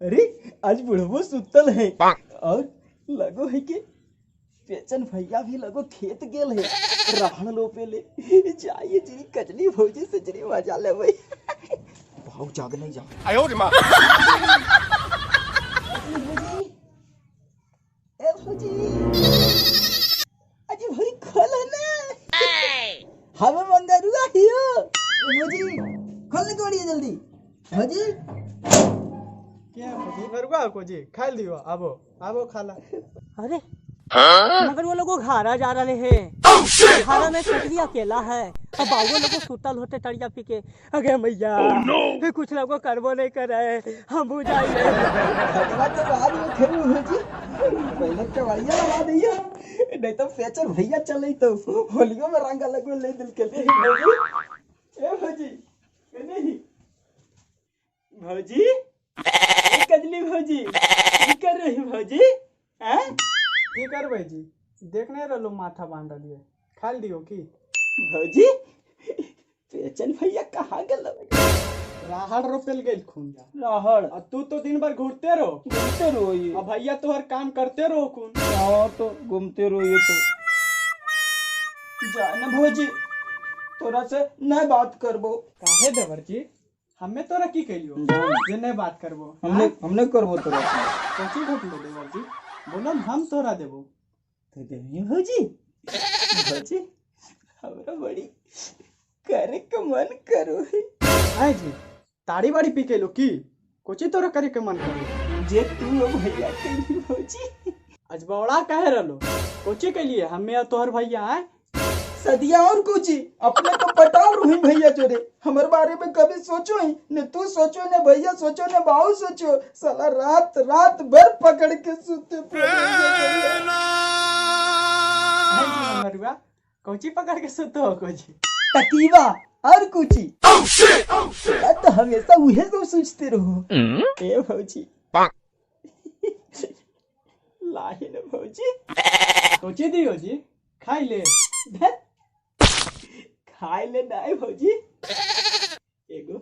अरे आज बुढ़बो सुतल है और लगो है कि बेचन भैया भी लगो खेत गेल है राहण लोपे ले। जाइए जरी कजली भौजी से जरी मजा लेबै। भाऊ जाग नहीं जा। आयो रे मां। ए भौजी आज भई खोल ना, हम मंगरुआ हियो। भौजी खोल गोड़ी जल्दी। भौजी क्या भौजी मरुआ को जी खा लियो, आबो आबो खाला। अरे मगर वो लोगों घारा जा रहे हैं, घारा में कटरी अकेला है और बाबू लोगों सुतल होते तड़िया पी के। अरे मैया फिर कुछ लोगों करबो नहीं करे, हम बुझाइए। तो बाद में खेलू भौजी, पहले कवाड़िया लगा दियो, नहीं तो फेचर भैया चले तो होलियो में रंग अलग ले दिल के ले। भौजी ए भौजी नहीं भौजी कजली भौजी की कर रही भौजी? हैं की करबै जी, देखने रहलो माथा बांध रहिए, खा लियो की। भौजी बेचन भैया कहाँ गेल? राहड़ रोपेल गेल खून जा। राहड़? और तू तो दिन भर घूरते रहो। घूमते रहो ये। और भैया तोहर काम करते रहो खून। हाँ तो घूमते रहो ये तो। जा ना भौजी तोरा से नहीं बात करबो। काहे देवर जी, हमें तोरा की कहियो जे नहीं बात करबो? हमने हमने करबो तोरा से। कोची घोटलो देवर जी, बोलो हम तोरा देबो। तो देबी भौजी? भौजी हमरा बड़ी करे के मन करो है। आय जी ताड़ी बाड़ी पी के लो की कोची तोरा करे के मन करो? जे तू भैया कही भौजी। अजबौड़ा काहे रहलो, कोची के लिए हमें तोहर भैया आए सदिया और कुची अपने तो पटाव रही भैया जोरे, हमर बारे में कभी सोचो ही ने, तू सोचो ने भैया सोचो ने बाऊ सोचो, साला रात रात भर पकड़ के सुते पड़े। कोची पकड़ के सुते हो? कोची तकीवा और कुची तो हमेशा उहे सब सोचते रहो। ए भौजी लाही ने भौजी कोची दियो जी खाई ले। खाए ले नहीं भौजी, एगो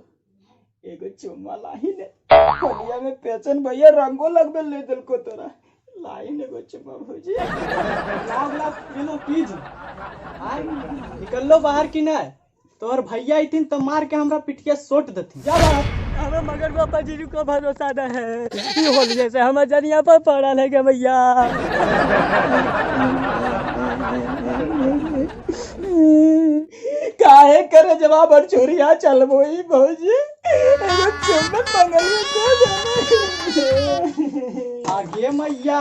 एगो चुम्मा लाही ने। होलिया में पेचन भैया रंगो लगबे ले दिल को तोरा, लाही ने एगो चुम्मा भौजी। लाग लाग पिलो पी जी। आय निकल लो बाहर की ना, तोहर भैया आइथिन तो मार के हमरा पिटिया सोट देथिन। जा बाहर। हमें मगर बापा जी को भरोसा न है, ये होलिया से हम जनिया पर पड़ल है भैया। काहे करे जवाब और छोरिया चलबो ही भौजी, एगो चुम्मा मंगल में दे दे। आगे मैया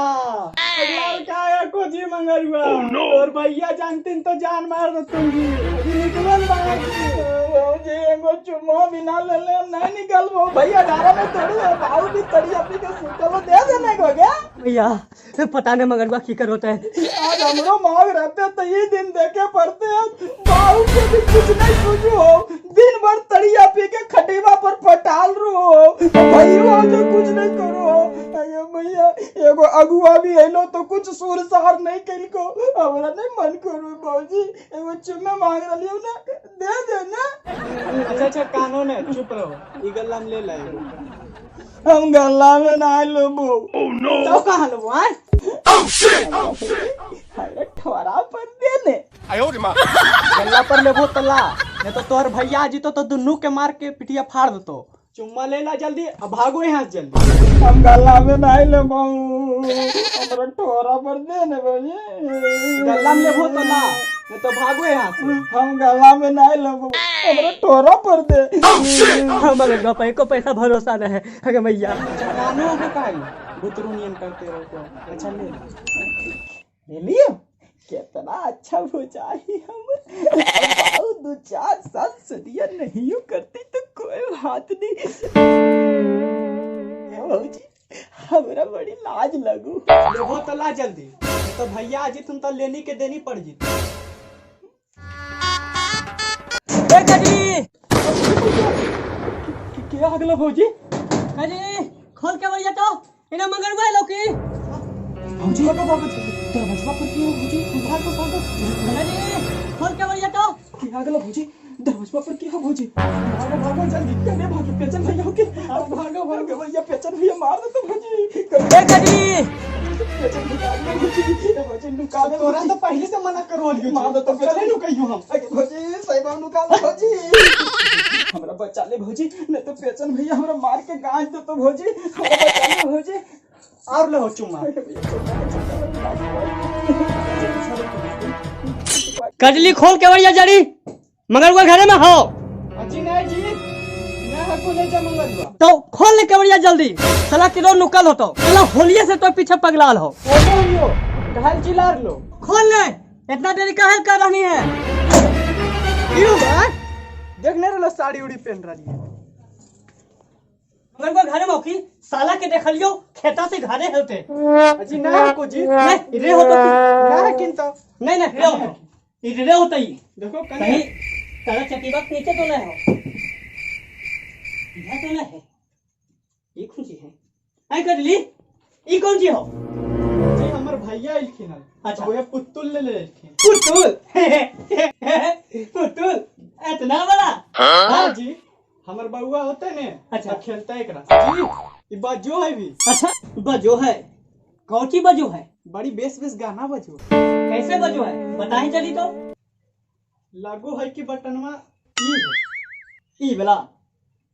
लाल काया को जी मंगलुआ, और भैया जानतीन तो जान मार देतुंगी। निकल बाहर भौजी, एगो चुम्मा बिना लेले हम नहीं निकलबो। भैया डारा में तोड़ी और बाऊ भी तड़ी अपनी के सुतलो दे देने को क्या भैया? पता नहीं मगरवा की कर होता है। आज हमरो मांग रहते तो ये दिन देखे पड़ते हैं। बाऊ के भी कुछ नहीं सूझो हो, दिन भर तड़िया पी के खटीवा पर पटाल रहो, भैया जो कुछ नहीं करो हो। अरे भैया एगो अगुआ भी एलो तो कुछ सुर सार नहीं कल को, हमरा नहीं मन करो भौजी एगो चुम्मा मांग रही हो ना दे दे ना। अच्छा अच्छा कानून है, चुप रहो, ई गल्ला में ले ला एगो। हम गल्ला में ना लेबो। तो कहाँ लेबो? आय अरे ठोरा पर दे ने। आयो रे मां। गल्ला पर लेबो तो ला, नहीं तो तोहर भैया जी तो दुन्नू के मार के पिटिया फाड़ देतो। चुम्मा ले ला जल्दी अब भागो यहाँ से जल्दी। हम गल्ला में नहीं लेबो, हमरा ठोरा पर दे ने भौजी। गल्ला में लेबो तो ला, नहीं तो भागो यहाँ से। हम गल्ला में नहीं लेबो, हमरा ठोरा पर दे। मगर बापा को पैसा भरोसा न है। अरे भैया कानो को काहे बुतरू नियन करते रहो को। अच्छा ले ले लियो, कितना अच्छा भुजाही हम। दो चार साल सदिया नहीं करती तो कोई बात नहीं। भौजी हमरा बड़ी लाज लगू। लेबो तो ला जल्दी, तो भैया आज तुम तो लेनी के देनी पड़ जी। ए कजली क्या अगला भौजी? कजली खोल के बढ़िया तो इना मगरवा लोकी। भौजी भागो भागो दरवाजा पर क्यों भौजी? भागो भागो। कजली खोल के बढ़िया तो क्या अगला भौजी? दरवाजा पर क्यों भौजी? भागो भागो जल्दी, कने भागो पेचन भैया के। भागो अगे भैया पेचन भैया मार दे तो भौजी। ए कजली, पेचन भैया आगे भौजी, ए भौजी नुका दे। तोरा तो पहले से मना करो लियो। मार दे तो चले नु कहियो हम। अगे भौजी साहिबा नुका दे भौजी, हमरा बचा ले भौजी, नहीं तो पेचन भैया हमरा मार के गांज दे तो भौजी, हमरा बचा ले भौजी। और ले हो चुम्मा। कजली खोल केवड़िया जड़ी, मगरुआ घरे में हो। अजी नहीं जी, मैं हको ले जा मंगरुआ। तो खोल ले केवड़िया जल्दी, साला किलो नुकल होतो, साला होलिये से तो पीछे पगलाल हो। ओलो यो ढाल चिलार लो। खोल ले, इतना देरी काहे कर रही है? क्यों बा? देख नहीं रहलो साड़ी उड़ी पहन रही है। मगरुआ घरे में हो की साला के देखलियो खेता से घरे होते। अजी ना हको जी। नहीं इधरे होतो की? ना हकिन तो। नहीं नहीं इधरे होतो, इधरे होता ही। देखो कने कहीं तारा चकीबा के नीचे तो नहीं हो, इधर तो नहीं है। ये कौन सी है? आई कजली, ये कौन सी हो? जी हमर भैया आइलखिन हन। अच्छा। ओए पुतुल ले लेलखिन। पुतुल? पुतुल इतना बड़ा? हाँ जी, हमर बउआ होते ने। अच्छा। तो खेलता है एकरा जी। ई बजो है भी। अच्छा बजो है, कौन सी बजो है? बड़ी बेस बेस गाना बजो। कैसे बजो है बताही चली तो। लागो है कि बटनवा ई है। ई वाला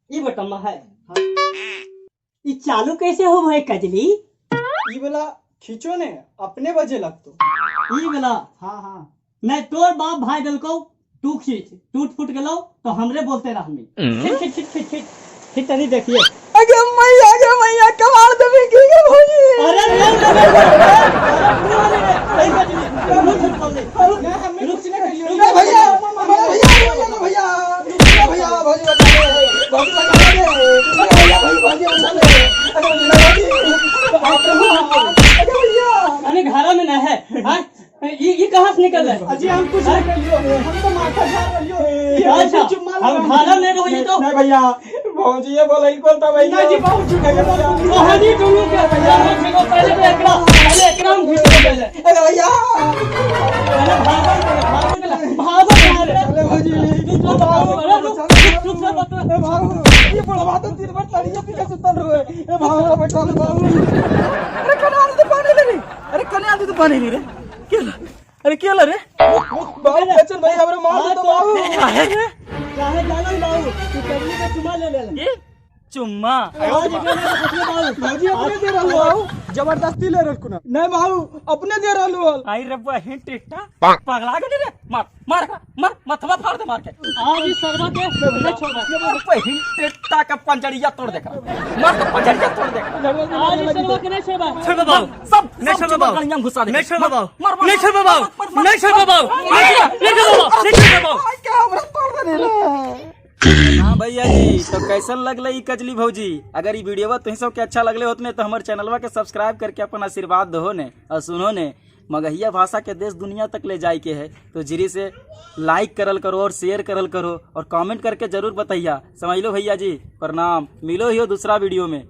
ई बटनवा है। हाँ। ई चालू कैसे हो भाई कजली? ई वाला खींचो ने अपने बजे लगतो। ई वाला? हाँ हाँ। नहीं तोर बाप भाई दलको तू खींच, टूट फूट गेलो तो हमरे बोलते रहमी। खींच खींच खींच खींच खींच खींच तनी देखिए। अगे मैया, अगे मैया कमाल देबी की गे भौजी। अरे नहीं, नहीं, नहीं, नहीं, नहीं, कजली, रुक, रुक, रुक, ना हमें कुछ नहीं कहियो। नहीं भैया, भैया भैया भैया भैया भौजी बचा ले, भौजी बचा ले, अरे भैया भौजी भौजी बचा ले, अरे भौजी बाप रे बाप, अरे भैया। अरे घरा में ना है, हाँ? ये कहाँ से निकल रहा है? अजी हम कुछ नहीं कहियो, हम तो माथा झाड़ रहियो। अच्छा, चुम्मा हम घरा में रहिए तो। नहीं भैया, भौजी ये बोला इनको तो भैया। नहीं जी, बहुत झूठ है। कहानी दोनों के भैया, हम देखो पहले तो एकरा, पहले एकरा हम घिस के पहले। अरे भैया। पहले भागो, पहले भागो, भागो, अरे। अरे भौजी। तू तो भागो, अरे रुक, रुक, रुक, रुक, रुक। ए भागो, ये बुढ़वा तो दिन भर तड़िया पी के सुतल रहे। ए भागो, बचा ले भागो। अरे कने आलू तो पानी ले रे, अरे कने आलू तो पानी ले रे, केला, अरे केला रे। बाबू बेचन भाई हमरा मार दे तो बाबू। काहे रे? काहे जानो बाबू, तू कजली के चुमा ले ले। ये चुम्मा। आज एकरा में फसले बाबू। भौजी अपने दे रहलो हो। जबरदस्ती ले रहल कुना। नहीं बाबू, अपने दे रहलो हो। आई रे बहिन टिट्टा, पगला गेली रे। मार मार मार, मथवा फाड़ दे मार के। आज ई सरवा के नहीं छोड़बा। बहिन टिट्टा के पंजरिया तोड़ दे, मार के पंजरिया तोड़ दे। आज ई सरवा के नहीं छोड़बा। छोड़ बाबू, सब नहीं छोड़ बाबू, गलियां घुसा दे। नहीं छोड़ बाबू, नहीं छोड़ बाबू, नहीं छोड़ बाबू, नहीं छोड़ बाबू, नहीं छोड़ बाबू। आई का हमरा तोड़ दे रे। हाँ भैया जी, तो कैसन लगले ई कजली भौजी? अगर ई वीडियोवा तुही सब के अच्छा लगले होत ने तो हमारे चैनलवा के सब्सक्राइब करके अपन आशीर्वाद दहो ने। और सुनो ने, मगहिया भाषा के देश दुनिया तक ले जाए के है तो जीरी से लाइक करल करो और शेयर करल करो और कमेंट करके जरूर बताइया। समझ लो भैया जी, प्रणाम, मिलो ही हो दूसरा वीडियो में।